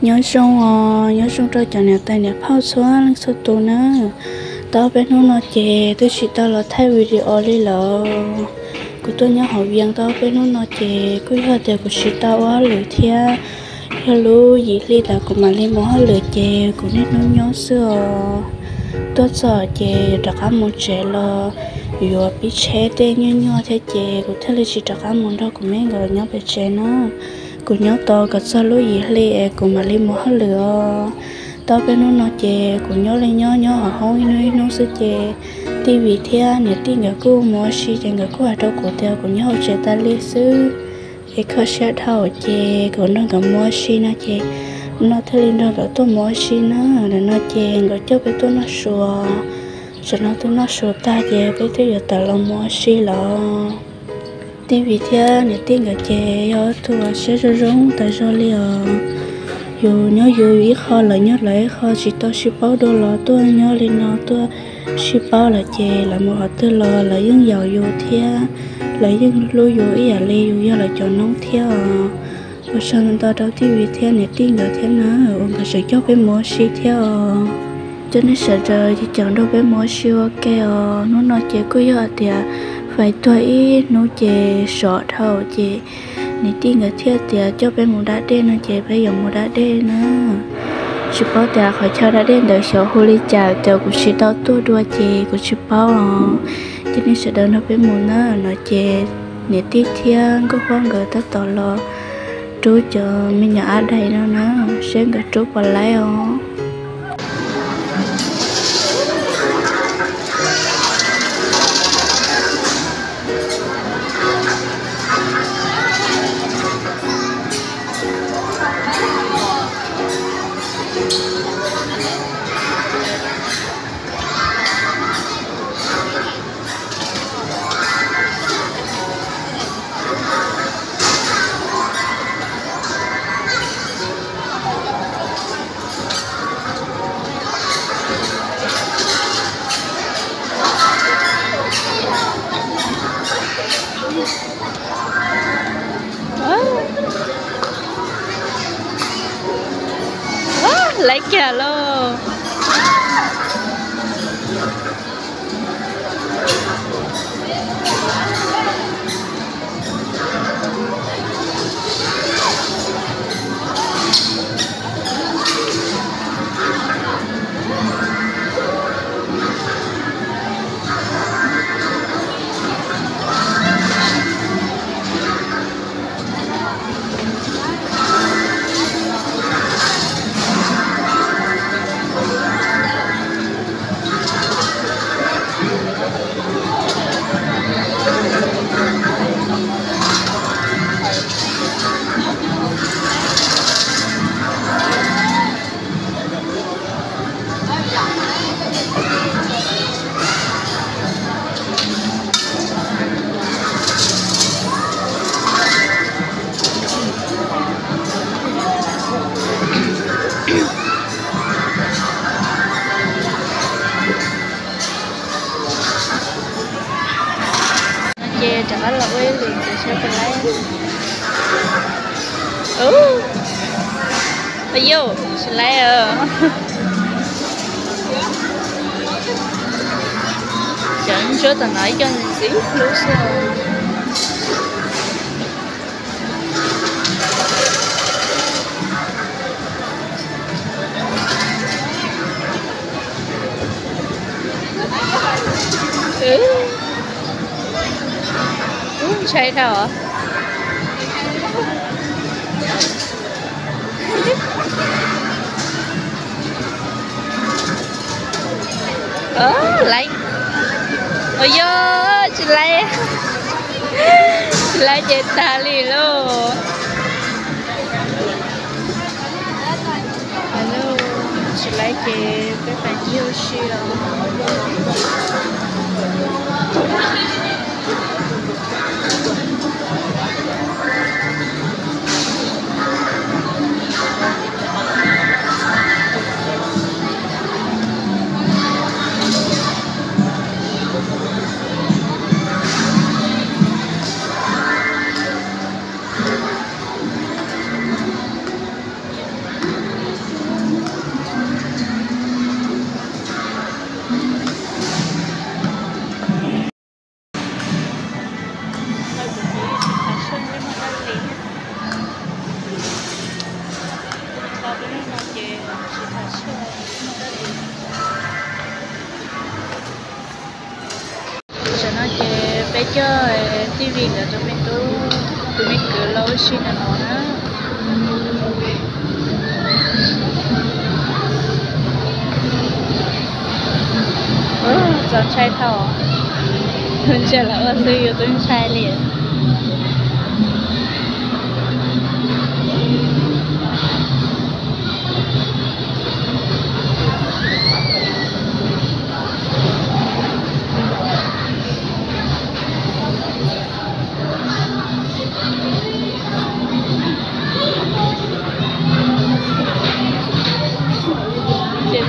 Nyob zoo os, nyob zoo rau cov niam tais niam phauj txhua leej txhua tus nawb. Tau peb hnub no ces twb tsis tau los thaij video li lawm. Kuv tuaj nyob hauv Vias tau peb hnub no ces kuj yog tias kuv tsis tau ua hauj lwm thiab. Yog lub yim hli ntawd kuv mam li mus hauj lwm ces kuv niaj hnub nyob xwb os. Tuaj txog ces rov qab mus tsev los yuav pib tsheb tej nyuaj nyuaj thiab ces kuv thiaj li tsis rov qab mus nrog kuv me nkawd nyob pem tsev na. Kuv nyob tos kom txog lub yim hli es kuv mam li mus hauj lwm os. Tau peb hnub no ces kuv nyob li nyob nyob hauv hoob ib hnub ib hnub xwb ces tij Vim thiab niam tij nkawd kuj mus ua si ces nkawd kuj hais rau kuv tias kuv nyob hauv tsev tas li xwb es kho siab dhau ces kom nrog nkawd mus ua si no ces no thiaj li nrog nkawd tuaj mus ua si na. Ntawm no ces nkawd coj peb tuaj noj su, tam no tuaj noj su tag ces peb twb yuav tawm los mus ua si lawm. Tij Vim thiab niam tij nkawd ces yog ob tug siab zoo zoo tas zog li os. Yus nyob yus ib qho, lawv nyob lawv ib qho, tsis tau sib paub dua los tuaj nyob li no tuaj sib paub lawm ces lawv mus qhov twg los lawv yeej yaum yus thiab lawv yeej hlub yus ib yam li yus yog lawv cov noob thiab os. Ua tsaug ntau ntau rau tij Vim thiab niam tij nkawd thiab na uas nkawd tseem coj peb mus ua si thiab os. Cov nej sawv daws ces caum nrog peb mus ua si ua ke os. Hnub no ces kuj yog hais tias fais tuag ib hnub ces sov dhau ces niam tij nkawd thiaj tias coj peb mus da dej no ces peb yuav mus da dej na. Tsis paub tias qhov chaw da dej ntawd xyov hu li cas, tias kuv tsis tau tuaj dua ces kuv tsis paub os. Ces nej sawv daws nrog peb mus na no ces niam tij thiab nkauj huab nkawd tab tom los rub cov me nyuam ab dais no na, seb nkawd rub puas laib os. Laib kiag lauj. Ces rov qab los ua ib lwm tsev saib puas laib. Ua yau, tsis laib os. Cov ntsuab tom no ib co ntxim hlub xwb. Ub, ntshai dhau. Laib. Ua yau, tsis laib. Tsis laib ces tag li lauj. Tsis laib ces peb pais ncig ua si los. Hnub no ces tsis tham tshuaj li. Tam sim no ces peb coj tij Vij nkawd tus me tub, tus me kwv los ua si ntawm no na. Txaus ntshai dhau, tus ntsia los ua xwb yus twb ntshai li. Tam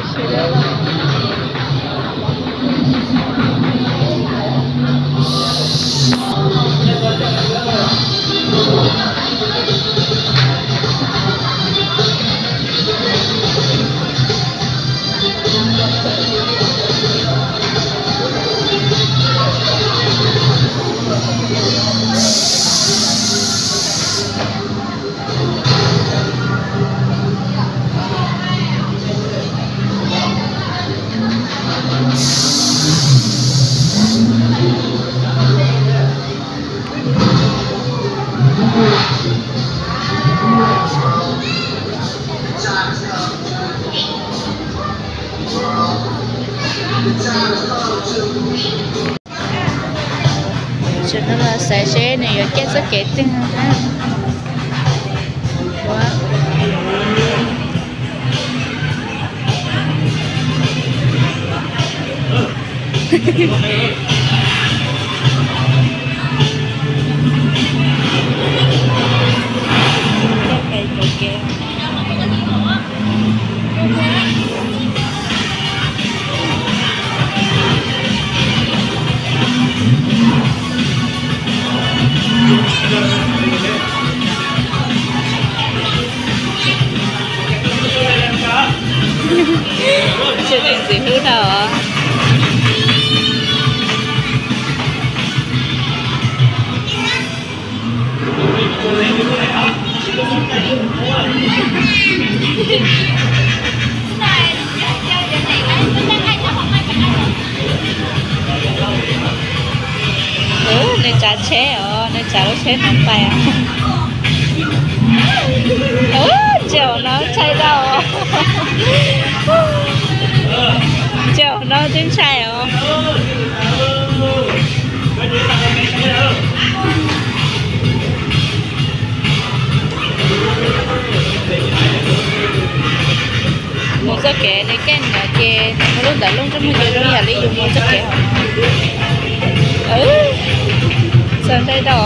sim no los xav seb nws yuav caij txoj kev twg na. Tsis txiv hlub dhau. Nws tsav tsheb os, nws tsav lub tsheb no pais. Ntsia hauv no ntshai dhau. Ntsia hauv no twb ntshai os. Mus txoj kev nws caij no ces nws muaj lub ntawd lub ntsej muag zoo yam li yus mus txoj kev hauv no. Txaus ntshai dhau.